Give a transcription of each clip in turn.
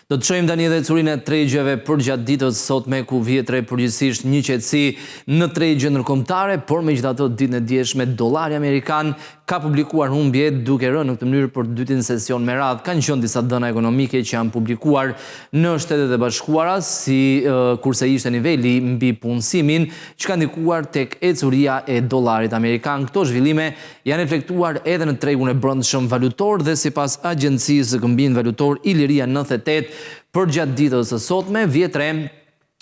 Do të shohim tani edhe ecurinë e tregjeve përgjatë ditës së sotme ku vihet re përgjithësisht një qetësi në tregje ndërkombëtare, por megjithatë ditën e djeshme dollari amerikan ka publikuar humbje duke rënë në këtë mënyrë për të dytin sesion me radhë. Kanë qenë disa të dhëna ekonomike që janë publikuar në Shtetet e Bashkuara, si kurse ishte niveli mbi punësimin që ka ndikuar tek ecuria e dollarit amerikan. Këto zhvillime janë reflektuar edhe në tregun e brendshëm valutor dhe sipas agjencisë së këmbimit valutor Iliria 98 përgjatë ditës së sotme vihet re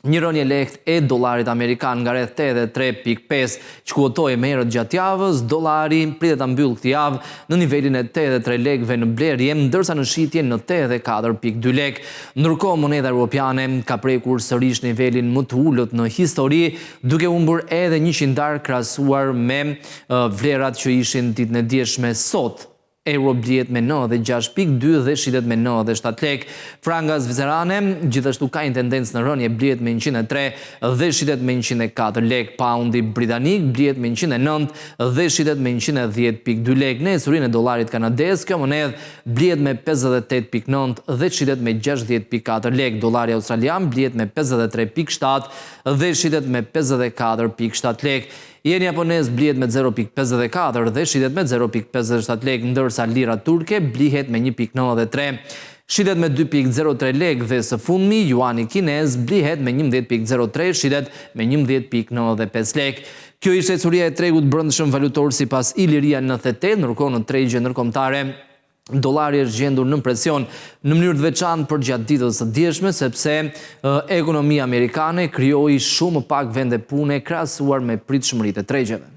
një rënie e lehtë e dollarit amerikan nga rreth 83.5 që kuotoi më herët gjatë javës, dollari pritet ta mbyllë këtë javë në nivelin e 83 lekëve në blerje, ndërsa në shitje në 84.2 lekë. Ndërkohë monedha europiane ka prekur sërish nivelin më të ulët në histori, duke humbur edhe një qindarkë krahasuar me vlerat që ishin ditën e djeshme. Sot, euro blihet me 96,2 dhe shitet me 97 lekë. Franga zvicerane gjithashtu ka një tendencë në rënie, blihet me 103 dhe shitet me 104 lekë. Paundi britanik blihet me 109 dhe shitet me 110.2 lekë. Në ecurinë e dollarit kanadez, kjo monedhë blihet me 58.9 dhe shitet me 60.4 lekë. Dollari australian blihet me 53.7 dhe shitet me 54.7 lekë. Jeni japonez blihet me 0.54 dhe shitet me 0.57 lekë, ndërsa lira turke blihet me 1.93, shitet me 2.03 lekë dhe së fundmi juani kinez blihet me 11.03, shitet me 11.95 lekë. Kjo ishte ecuria e tregut brendshëm valutor sipas Iliria 98, ndërkohë në tregje ndërkombëtare Dollari është gjendur nën presion në mënyrë të veçantë përgjatë ditës së djeshme, sepse ekonomia amerikane krijoi shumë më pak vende pune krahasuar me pritshmëritë e tregjeve.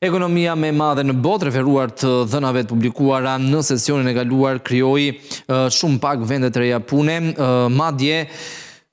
Ekonomia më e madhe në botë, referuar të dhënave të publikuara në sesionin e kaluar, krijoi shumë pak vende të reja pune, madje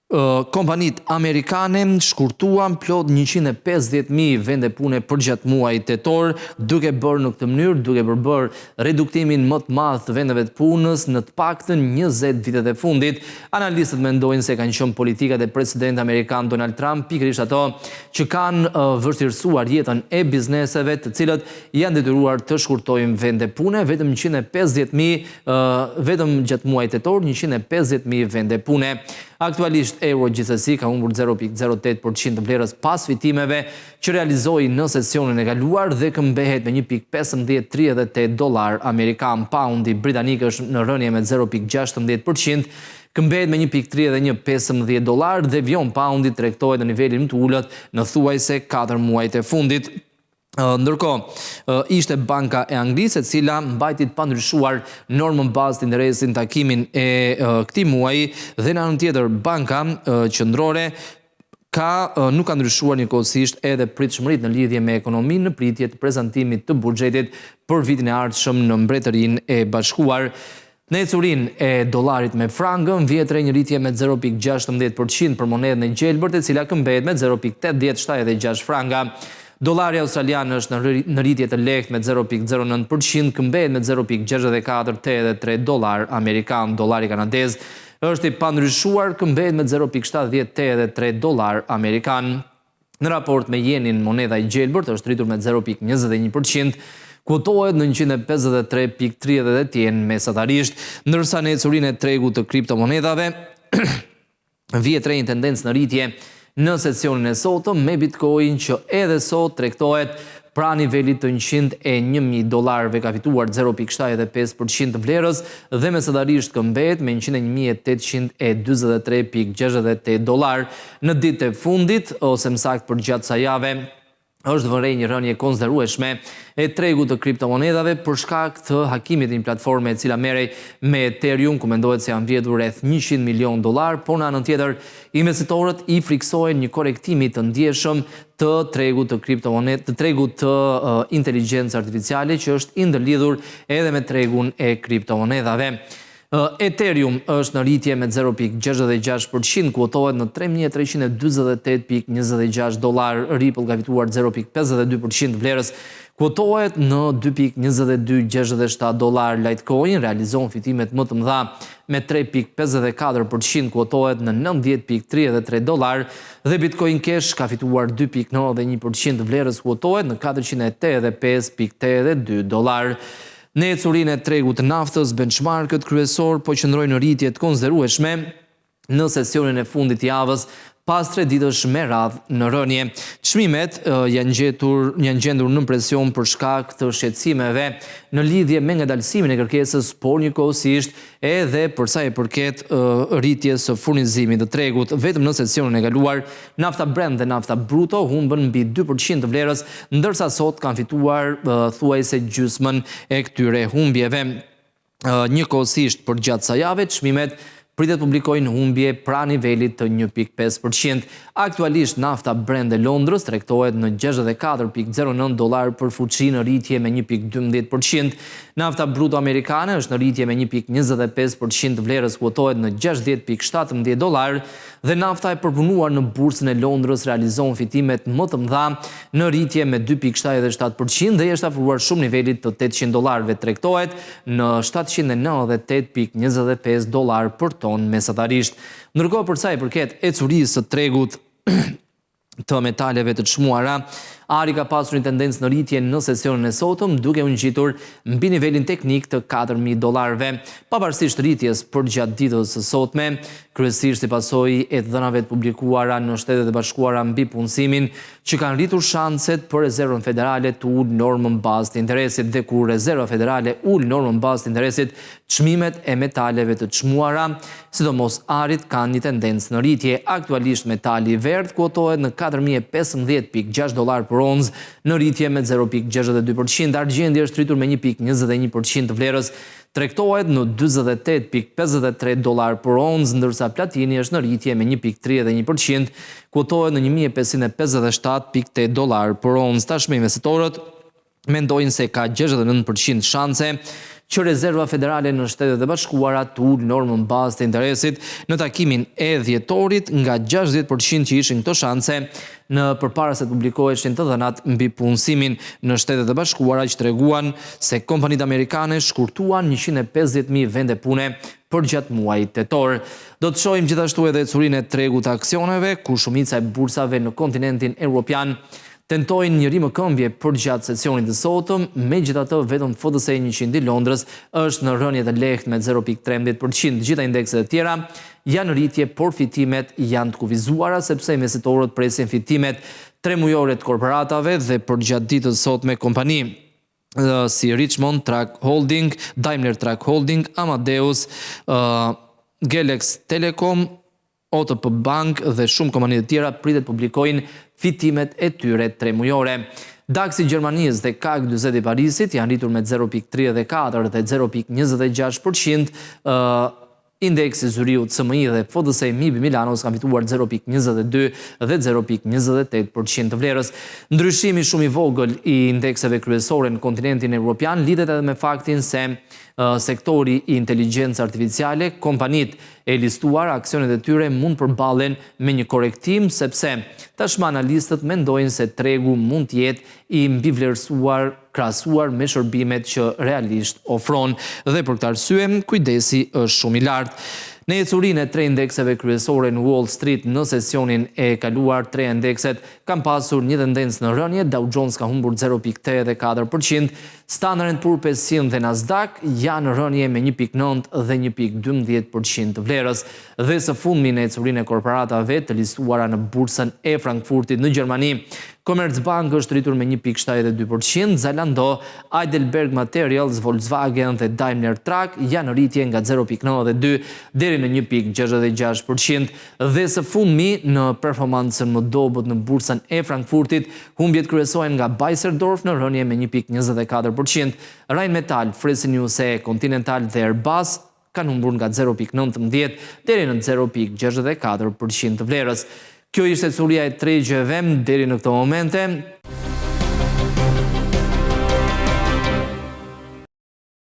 Kompanitë amerikane shkurtuan plot 150.000 vende pune përgjatë muajit tetor, duke bërë në këtë mënyrë, duke përbërë reduktimin më të madh të vendeve të punës në të paktën 20 vitet e fundit. Analistët mendojnë se kanë qenë politikat e presidentit amerikan Donald Trump pikërisht ato që kanë vështirësuar jetën e bizneseve, të cilët janë detyruar të shkurtojnë vende pune, vetëm 150.000 vetëm gjatë muajit tetor 150.000 vende pune. Aktualisht euro gjithsesi ka humbur 0.08% të vlerës pas fitimeve që realizoi në sesionin e kaluar dhe këmbehet me 1.1538 dollar amerikan. Paundi britanik është në rënie me 0.16%, këmbehet me 1.3115 dollar dhe vijon paundi tregtohet në nivelin më të ulët në thuajse 4 muajt e fundit. Ndërkohë, ishte Banka e Anglisë e cila mbajti të pandryshuar normën bazë të interesit në takimin e këtij muaji dhe në anën tjetër Banka Qendrore ka nuk ka ndryshuar njëkohësisht edhe pritshmëritë në lidhje me ekonominë në pritje të prezantimit të buxhetit për vitin e ardhshëm në Mbretërinë e Bashkuar. Në ecurinë e dollarit me frangën, vihet re një rritje me 0,16% për monedhën e gjelbërt e cila këmbehet me 0,8076 franga. Dollari australian është në rritje të lehtë me 0,09%, këmbehet me 0,6483 dollar amerikan. Dollari kanadez është i pandryshuar, këmbehet me 0,73 dollar amerikan. Në raport me jenin, monedha e gjelbërt është rritur me 0,21%, kuotohet në 153,38 jen mesatarisht, ndërsa në ecurinë e tregut të kriptomonedhave vihet re një tendencë në rritje në sesionin e sotëm me Bitcoin që edhe sot tregtohet pranë nivelit të 101.000 dollarëve ka fituar 0.75% të vlerës dhe mesatarisht këmbehet me 101.843.68 dollarë. Në ditët e fundit, ose më saktë përgjatë kësaj jave, është vënë re një rënie e konsiderueshme e tregut të kriptomonedhave për shkak të hakimit të një platforme e cila merrej me Ethereum, ku mendohet se janë vjedhur rreth 100 milionë dollarë, por në anën tjetër investitorët i frikësohen një korrektimi të ndjeshëm të tregut të kriptomoned, të tregut të inteligjencës artificiale që është i ndërlidhur edhe me tregun e kriptomonedhave. Ethereum është në rritje me 0.66%, kuotohet në 3348.26 dollarë. Ripple ka fituar 0.52% të vlerës, kuotohet në 2.2267 dollarë. Litecoin realizon fitimet më të mëdha me 3.54%, kuotohet në 90.33 dollarë dhe Bitcoin Cash ka fituar 2.91% të vlerës, kuotohet në 485.82 dollarë. Në ecurinë e tregut të naftës, benchmarkët kryesorë po qëndrojnë në rritje të konsiderueshme në sesionin e fundit të javës, pas tre ditësh me radhë në rënie. Çmimet janë gjetur janë gjendur nën presion për shkak të shqetësimeve në lidhje me ngadalësimin e kërkesës, por njëkohësisht edhe për sa i përket rritjes së furnizimit të tregut. Vetëm në sesionin e kaluar, Nafta Brent dhe nafta bruto humbën mbi 2% të vlerës, ndërsa sot kanë fituar thuajse gjysmën e këtyre humbjeve. Njëkohësisht përgjatë kësaj jave, çmimet pritet të publikojnë humbje pranë nivelit të 1.5%. Aktualisht nafta Brent e Londrës tregtohet në 64.09 dollarë për fuçi në rritje me 1.12%. Nafta bruto amerikane është në rritje me 1.25% të vlerës kuotohet në 60.17 dollarë Dhe nafta e përpunuar në bursën e Londrës realizon fitimet më të mëdha në rritje me 2.77% dhe i është afruar shumë nivelit të 800 dollarëve, tregtohet në 798.25 dollarë për ton mesatarisht. Ndërkohë për sa i përket ecurisë së tregut të metaleve të çmuara, ari ka pasur një tendencë në rritje në sesionin e sotëm, duke u ngjitur mbi nivelin teknik të 4000 dollarëve. Pavarësisht rritjes përgjatë ditës së sotme, kryesisht si pasojë e të dhënave të publikuara në Shtetet e Bashkuara mbi punësimin, që kanë rritur shanset për Rezervën Federale të ulë normën bazë të interesit dhe kur Rezerva Federale ul normën bazë të interesit, Çmimet e metaleve të çmuara, sidomos arit, kanë një tendencë në rritje. Aktualisht metali i verdhë kuotohet në 4015.6 dollarë për oncë, në rritje me 0.62%. Argjendi është rritur me 1.21% të vlerës, tregtohet në 48.53 dollarë për oncë, ndërsa platini është në rritje me 1.31%, kuotohet në 1557.8 dollarë për oncë. Tashmë investitorët mendojnë se ka 69% shanse që Rezerva Federale në Shtetet e Bashkuara të ulë normën bazë të interesit në takimin e dhjetorit nga 60% që ishin këto shanse në përpara se të publikoheshin të dhënat mbi punësimin në Shtetet e Bashkuara që treguan se kompanitë amerikane shkurtuan 150.000 vende pune përgjatë muajit tetor. Do të shohim gjithashtu edhe ecurinë e tregut të aksioneve, ku shumica e bursave në kontinentin europian tentojnë një rimëkëmbje përgjatë sesionit të sotëm, megjithatë vetëm FTSE 100 i Londrës është në rënie të lehtë me 0.13%. Të gjitha indekset e tjera janë në rritje, por fitimet janë të kufizuara sepse investitorët presin fitimet tremujore të korporatave dhe përgjatë ditës sotme kompani si Richemont Truck Holding, Daimler Truck Holding, Amadeus, Gelex Telecom, OTP Bank dhe shumë kompani të tjera pritet të publikojnë fitimet e tyre tremujore. DAX i Gjermanisë dhe CAC 40 i Parisit janë rritur me 0.34 dhe 0.26%, indeksi i Zyrihut CMI dhe FTSE MIB i Milanos kanë fituar 0.22 dhe 0.28% të vlerës. Ndryshimi shumë i vogël i indekseve kryesore në kontinentin evropian lidhet edhe me faktin se sektori i inteligjencës artificiale, kompanitë e listuara, aksionet e tyre mund përballen me një korrektim sepse tashmë analistët mendojnë se tregu mund të jetë i mbivlerësuar krahasuar me shërbimet që realisht ofron dhe për këtë arsye kujdesi është shumë i lartë. Në ecurinë e tre indekseve kryesore në Wall Street në sesionin e kaluar, tre indekset kanë pasur një tendencë në rënie, Dow Jones ka humbur 0.84%, Standard and Poor 500 dhe Nasdaq janë në rënie me 1.9 dhe 1.12% të vlerës. Dhe së fundmi në ecurinë e korporatave të listuara në bursën e Frankfurtit në Gjermani, Commerzbank është rritur me 1.72%, Zalando, Heidelberg Materials, Volkswagen dhe Daimler Truck janë në rritje nga 0.92 deri në 1.66%. Dhe së fundmi në performancën më dobët në bursën e Frankfurtit, Humbjet kryesohen nga Bayersdorf në rënie me 1.24%, Rheinmetall, Fresenius SE, Continental dhe Airbus kanë humbur nga 0.19 deri në 0.64% të vlerës. Kjo ishte ecuria e tregjeve deri në këto momente.